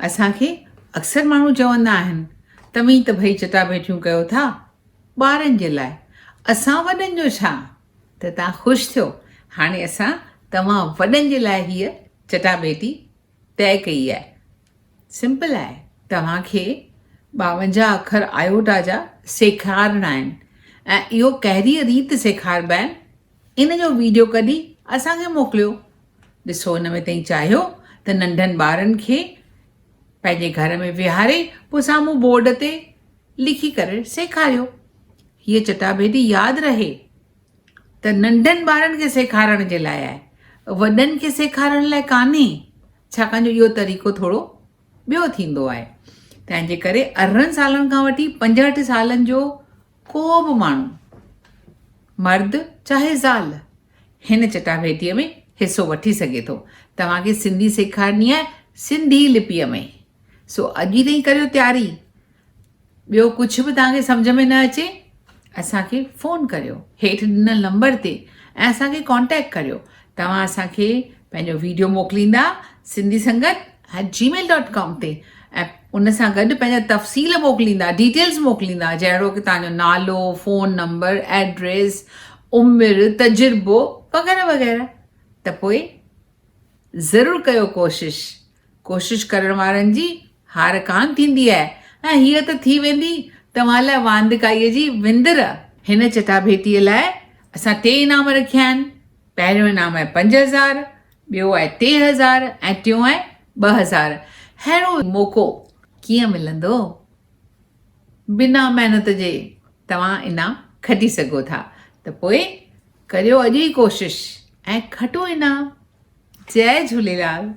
اسان کي اڪثر ماڻهو چوندا آهن، توهين ته ڀئي چٽاڀيٽيون ڪيو ٿا ٻارن جي لاء، اسان وڏن جو ڇا؟ ته توهان خوش ٿيو، هاڻي اسان توهان وڏن جي لاء هيء چٽاڀيٽي طئي ڪئي آهي. سمپل آهي، توهان کي 52 اکر آيوٽا جا سيکارڻا آهن ۽ اهو ڪهڙيء ريت سيکاربا آهن، ان جو ويڊيو ڪڍي اسان کي موڪليو. ڏسو ان ۾ تئين چاهيو ته ننڍن ٻارن کي پنهنجي گهر ۾ ويهاري پوء سامهون بورڊ تي لکي ڪري سيکاريو. هيء چٽاڀيٽي ياد رهي ته ننڍن ٻارن کي سيکارڻ جي لاء آهي، وڏن کي سيکارڻ لاء ڪانهي، ڇاڪاڻ جو اهو طريقو ٿورو ٻيو ٿيندو آهي. تنهن جي ڪري 18 سالن کان وٺي 65 سالن جو ڪو به ماڻهو، مرد چاهي زال، هن چٽاڀيٽيء ۾ حصو وٺي سگهي ٿو. توهان کي سنڌي سيکارڻي آهي سنڌي لپيء ۾، سو اڄ ئي تائين ڪريو تياري. ٻيو ڪجهه به توهان کي سمجهه ۾ نه اچي اسان کي فون ڪريو هيٺ ڏنل نمبر تي ۽ اسان کي ڪانٽيڪٽ ڪريو. توهان اسان کي پنهنجو ويڊيو موڪليندا Sindhi Sangat at gmail dot com تي ۽ ان سان گڏ پنهنجا تفصيل موڪليندا، ڊيٽيلز موڪليندا جهڙو ڪي توهان جو نالو، فون نمبر، ايڊريس، عمر، تجربو وغيره وغيره ته پوء ضرور ڪيو ڪوشش. ڪوشش ڪرڻ وارن جي هار ڪانه ٿيندي آهي ۽ هيء ته ٿي ويندي توهان لاء واندڪائيء جي وندر. هن چٽاڀيٽيء لاء اسان ٽي انعام رکيا آهن. پهريون انعام آهي 5000، ٻيو آهي 3000 ۽ ٽيون آهي 2000. ههڙو موقعو ڪيئن ملندو؟ بنا محنت جي توهان انعام کٽي سگهو ٿا ته پوء ڪريو اڄ ئي ڪوشش ۽ کٽو انعام. جئي جهوليلال.